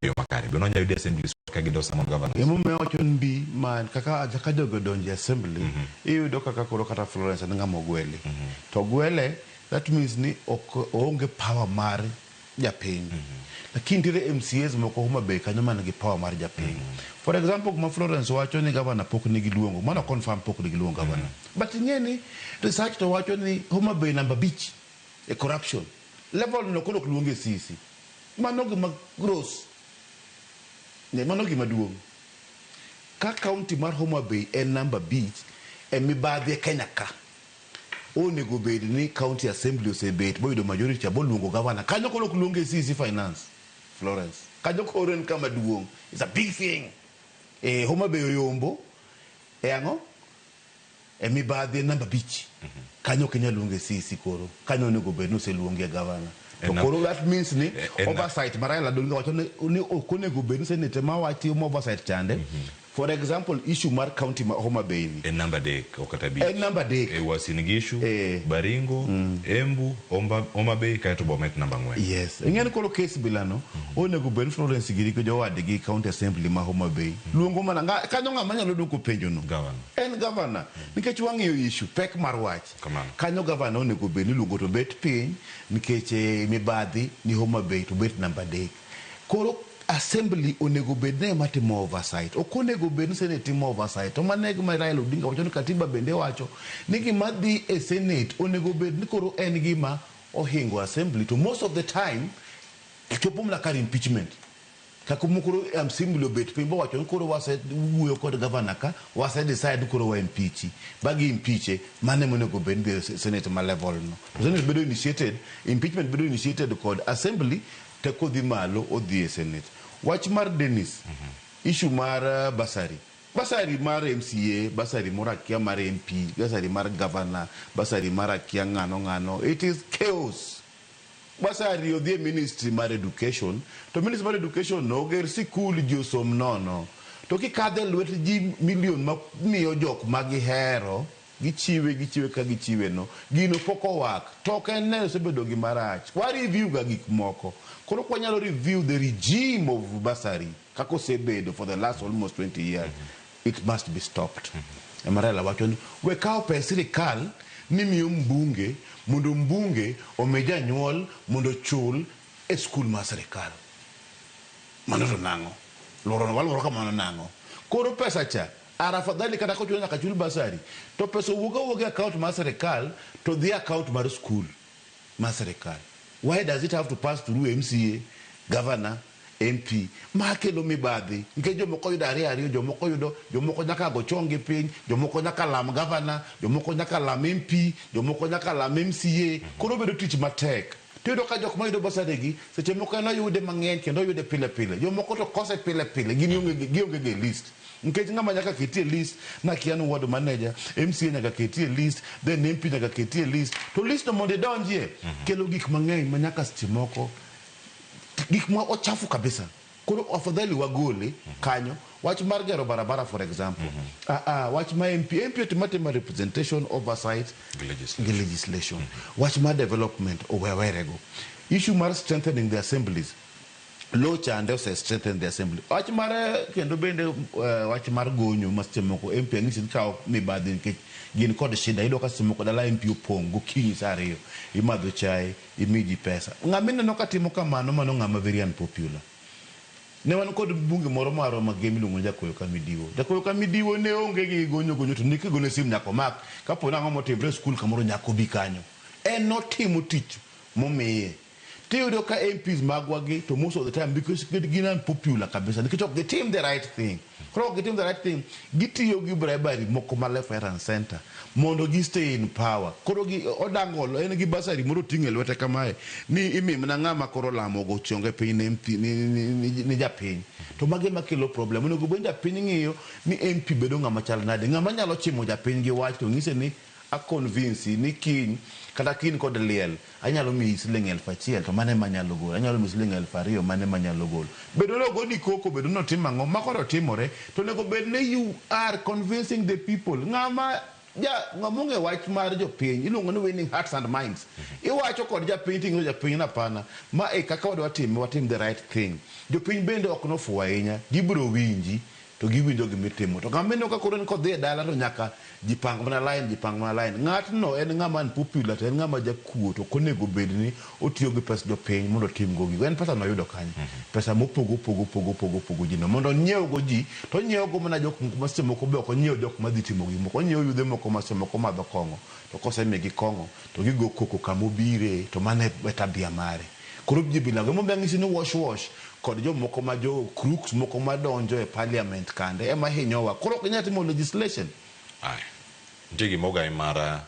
Yo makare. Be nonyalo yudo assemblies ka gido summon governors. Emomiyo awacho ni mbi man kaka kaka jogo odonjo e assembly iyudo kaka koro kata Florence en ng'ama ogweli. To ogwele that means ni ok oonge power mar japiny. Lakini nitiere MCAs moko Homa Bay kanyo man gi power mar japiny. For example gima Florence wacho ni governor pok nigi luongo, mano confirm pok nigi luongo governor. But ing'e ni research to wacho ni Homa Bay namba abich e corruption. Level no koro ok luonge CC. Mano gima gross. Ne, mano gima duong'. Ka county mar Homa Bay en namba abich e mibadhi e Kenya ka, onego bed ni county assembly osebet boyudo majority cha boluongo governor. Kanyo koro ok luonge CC finance, Florence. Kanyo koro en kama duong'. It's a big thing. E Homa Bay oyombo e ang'o? E mibadhi en namba abich. Kanyo ok inyal luonge CC koro. Kanyo onego bed ni oseluongie governor. To koro that means ni oversight ma Raila Odinga wacho ni ok onego bed ni Senate ema watimo oversight chande. For example, issue mar county ma Homa Bay ni. En namba adek ok kata abich. En namba adek. E Uasin Gishu, Baringo, Embu, Homa Bay kaeto Bomet namba ang'wen. Yes. Ing'e ni koro case bilano onego bed ni Florence giri gi jowadgi county assembly ma Homa Bay. Luongo mana kanyo ng'ama nyalo duoko penjo no. Governor. En governor. Nikech wang'iyo issue, pek mar wach. Kamano. Kanyo governor onego bed ni iluongo to bet piny nikech mibadhi ni Homa Bay to bet namba adek. Koro assembly onego bed ni ema timo oversight. Ok onego bed ni Senate timo oversight. To mano e gima Raila Odinga wacho ni katiba bende wacho ni gima dhi e Senate onego bed ni koro en gima ohingo assembly to most of the time chopo mana kar impeachment. Kaka koro assembly obet piny bowacho ni koro wase wuoyo kod governor ka, wase decide ni koro wa impeach. Ba gi impeach, mano ema onego bed ni dhi e Senate ma level no. To Senate bedo initiated, impeachment bedo initiated kod assembly te kodhi malo odhi e Senate. Wach mar Dennis, issue mar bursary. Bursary mar MCA, bursary moro akia mar MP, bursary mar governor, bursary mar akia ng'ano ng'ano. It is chaos. Bursary odhi e ministry mar education, to ministry mar education no oger sikul ji osom nono. To kikadhe e lwet ji million ma miyo jok ma gihero, gichiwe gichiwe ka gichiwe no, gino pok owak. To ok en ne osebedo gima rach. Wa review ga gik moko. Koro ok wanyalo review the regime of bursary kaka osebedo for the last almost 20 years. It must be stopped. Ema Raila wacho ni we kawo pes sirikal ni miyo mbunge mondo mbunge omi janyuol mondo ochul e skul mar sirikal. Mano to nang'o? Luoro waluoro kamano nang'o? Koro pesa cha ar afadhali kata kochuno nyaka chul bursary to pesa owuog awuoga e account mar sirikal to dhi e account mar skul mar sirikal. Why does it have to pass through MCA, governor, MP? Ma kelo mibadhi nikech jomoko yudo ariyo ariyo, jomoko yudo, jomoko nyaka go chong gi piny, jomoko nyaka lam governor, jomoko nyaka lam MP, jomoko nyaka lam MCA. Koro obedo tich matek. Tiyudo ka jok mayudo bursary gi seche moko en oyude mang'eny kendo oyude pile pile. Jomoko to kose pile pile gin onge gionge ga e list. Nikech ng'ama nyaka keti e list nakia ni ward manager, MCA nyaka keti e list, then MP nyaka keti e list. To list no mondo idonjie kelo gik mang'eny ma nyaka seche moko gik ma ochafu kabisa. Koro afadhali wagole kanyo. Wach mar gero barabara for example. Wach ma MP, MP otimo atima representation, oversight Gi legislation. gi legislation. Wach mar development owewerego. Issue mar strengthening the assemblies. Law chande ose strengthen the assembly. Wach mar kendo bende wach mar gonyo ma seche moko MP ang'isi ni kawo mibadhi nikech gin kod shida. Iyudo ka seche moko dala MP opong' gokinyi saa ariyo. Imadho chae, imi ji pesa. Ng'ama ineno ka timo kamano mano ng'ama very unpopular. Ne wan kod mbunge moro marwa mager miluongo ni Jakoyo Kamidiwo. Jakoyo Kamidiwo ne onge gi gonyo gonyo to ne kigone sim nyaka omak. Kapo ni ang'o motimre e skul kamoro nyaka obi kanyo. En notimo tich momiye. Tiyudo ka MPs magwa gi to most of the time because gin unpopular kabisa nikech ok gitim the right thing. Koro ok gitim the right thing, gitiyo gi bribery moko ma left right and center mondo gi stay in power. Koro gi odangolo en gi bursary moro oting'o e lwete kamae ni imimna ng'ama koro olamo ogo chonge piny ne MP ni japiny. To magi ema kelo problem. Onego bed ni japiny ng'iyo ni MP bedo ng'ama chal nade. Ng'ama nyalo chimo japiny gi wach to ng'ise ni a convince ni kiny kata ka in kod liel anyalo miyi siling 1000 to mano ema anyalo golo. Anyalo miyi siling 2000 mano ema anyalo golo. Bedo ni ogoni koko, bedo ni otimo ang'o, ma koro timore to onego bed ni you are convincing the people. Ng'ama Ja ng'ama ong'e wach mar jopiny iluongo ni winning hearts and minds. Iwacho kod japiny ting'iso japiny ni hapana, ma e kaka wadwa time, watim the right thing. Jopiny bende ok nofuwo ahinya, gibiro winji to giwinjo gimitimo. To ng'ama ineno ka koro en kodhi e dala to nyaka ji pang mana line, ji pang mana line. Ng'atno en ng'ama unpopular to en ng'ama jakuo to ok onego bed ni otiyo gi pes jopiny mondo otim go gigo. En pesa noyudo kanye? Pesa mopogo opogo opogo opogo opogo ji no mondo onyiew go ji to onyiewo go mana jok moko ma seche moko be ok onyiew jok madhi timo gik moko. Onyiewo yudhe moko ma seche moko madho kong'o to kosemigi kong'o to gigo koko kamobire to mano e tabia mare. Koro ji bilago emomiyo ang'isi ni wash wash kod jomoko ma jo crooks moko madonjo e parliament kande ema hinyowa. Koro ok inyal timo legislation. Aya. Nitie gima ogai mara.